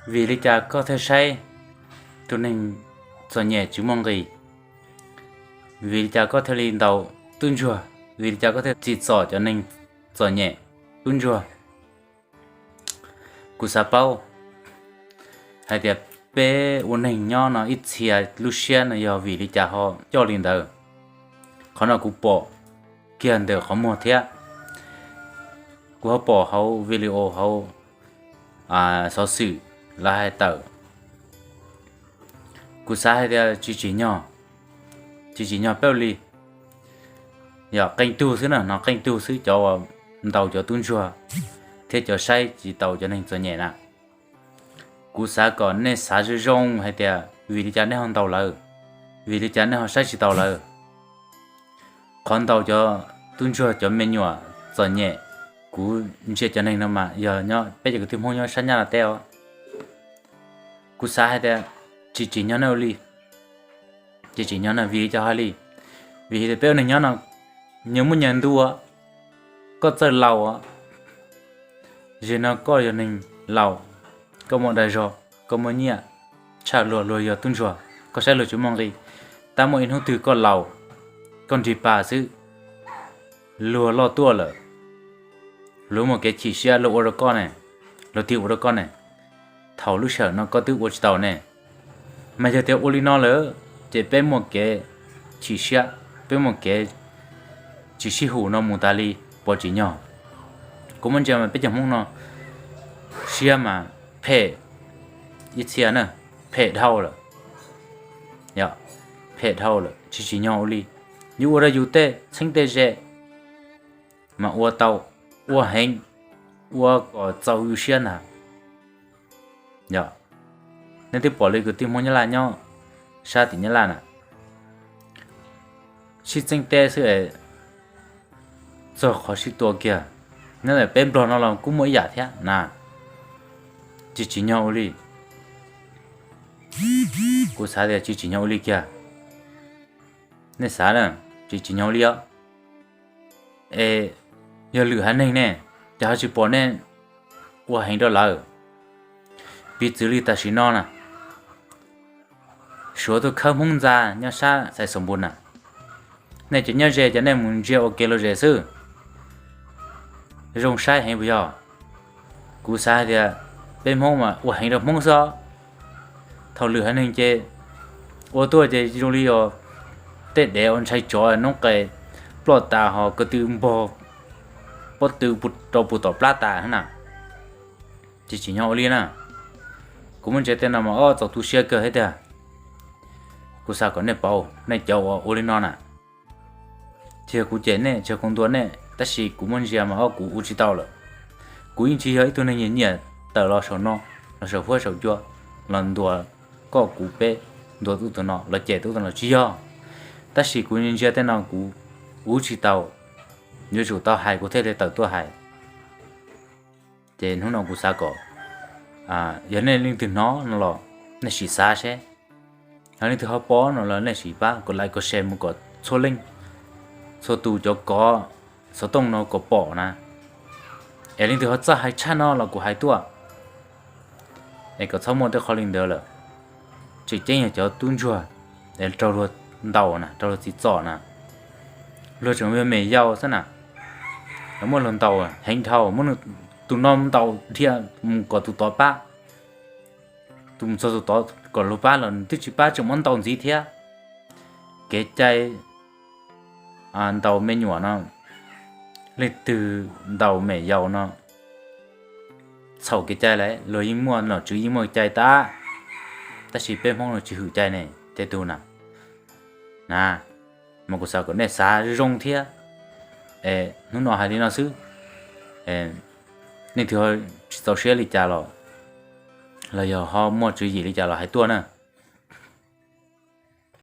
Vim li cas koj thiaj saib tus neeg txom nyem tsis muaj nqis? Vim li cas koj thiaj li ntaus tub ntsuag? Vim li cas koj thiaj tsim txom cov neeg txom nyem, tub ntsuag? Kuv xav paub hais tias peb ua neeg nyob no ib txhia lub siab no yog vim li cas ho coj li ntawd. Qhov no kuv pom kiag ntawm qhov muag thiab kuv ho pom hauv video hauv xov xwm lawv hais tawm. Kuv xav hais tias tsis tsim nyog, tsis tsim nyog peb ua li. Yog qee tug xwb na, no qee tug xwb cov uas ntaus cov tub ntsuag thiab cov saib tsis taus cov neeg txom nyem na. Kuv xav kom nej xav zoo zoo hais tias vim li cas nej ho ntaus lawv, vim li cas nej ho saib tsis taus lawv. Qhov ntaus cov tub ntsuag cov me nyuam txom nyem, kuv ntsia cov neeg no mas yog nyob peb cov kwv tij Hmoob nyob sab Nyab Laj teb os. Kuv xav hais tias tsis tsim nyog nej ua li, tsis tsim nyog nej vim li cas hais li. Vim tias peb ua neeg nyob no, nyias muaj nyias ntu, koj txawj laus, zim no koj yog neeg laus, koj muaj dag zog, koj muaj nyiaj tshaj luag, luag yog tub ntsuag, koj saib luag tsis muaj nqis, tab muaj ib hnub twg koj laus, koj nrig pas xwb, luag loj tuaj lawm, luag muaj kev chim siab luag ua rau koj ne, luag tig ua rau koj ne, thaum lub sij hawm no koj twb ua tsis tau ne. Mas yog tias ua li no lawm ces peb muaj kev chim siab, peb muaj kev tsis sib hum no mus tas li, puas tsim nyog? Kuv muab ntsia mas peb cov Hmoob no siab mas phem ib txhia na, phem dhau lawm, phem dhau lawm, tsis tsim nyog ua li. Yus ua rau yus tej txheeb tej ze mas ua tau, ua heev, ua kom txaus yus siab ntag. Nej twb pom li kwv tij Hmoob Nyab Laj nyob sab tim Nyab Laj na, sib txeeb teb xwb es txog qhov sib tua kiag. Nyob ntawm peb Nplog no los kuj muaj ib yam thiab na. Tsis tsim nyog ua li. Kuv xav tias tsis tsim nyog ua li kiag. Nej xav na, tsis tsim nyog ua li os. Es yog lwm haiv neeg ne, ces ho tsis pom nej ua heev rau lawv. Piv txwv li tam sim no na, Suav tuaj khawb Hmoob ntxa nyob sab Xais Xoos Npus na, nej cov nyob ze ces nej mus ntsia ua kev lom zem xwb, zoo saib heev puas yog? Kuv xav hais tias peb Hmoob mas ua heev rau Hmoob xwb os. Thaum lwm haiv neeg ces ua tuaj ces zoo li os, tej dev uas ntshai tsov noob qes ploj tas ho ko tw npog pob tw rau puag tom plab tas na. Tsis tsim nyog ua li na. Kuv muab ntsia tej no mas ob txaus tu siab kawg thiab tiag. Kuv xav kom nej paub, nej cov uas ua li no na, tsis yog kuv cem nej, tsis yog kuv ntuas nej, tab sis kuv muab ntsia mas ob kuv ua tsis tau lawm. Kuv yeej tsis yog ib tug neeg nyiam nyiam tawm los saum no, los saum huab saum cua, los ntuas koj kuv peb, ntuas tus ub tus no, los cem tus ub tus no, tsis yog. Tab sis kuv ntsia tej no kuv ua tsis tau, yuav tsum tau hais kuv thiaj li tawm tuaj hais. Ces hnub no kuv xav kom yog nej leej twg hnov no los nej sim xav seb, yog leej twg ho pom no los nej sim pab kom like kom share mus kom txhua leej txhua tus cov kov xov tooj no kom pom na. Es leej twg ho txawj hais tshaj no los kuv hais tuaj, es kom txhob muaj tej qhov li ntawd lawm. Tseem ceeb yog cov tub ntsuag es raug luag ntaus na, raug luag tsim txom na, luag tseem yog me yaus xwb na, muab luag ntaus heev dhau, muab tus no ntaus dhia mus kom tus tod pab, tus mus txog tus tod kom luag pab los twb tsis pab, tseem muab ntaus ntxiv thiab. Kev cai ntaus me nyuam no, leej twg ntaus me yaus no txhaum kev cai lawm, luag yeej muaj nom tswv yeej muaj cai tab, tab sis peb Hmoob no tsis hwm cai ne, tej tug na. Na, mas kuv xav kom nej xav zoo thiab. Hnub no hais li no xwb, nej twb tsis txaus siab li cas los, los yog ho muaj tswv yim li cas los hais tuaj na.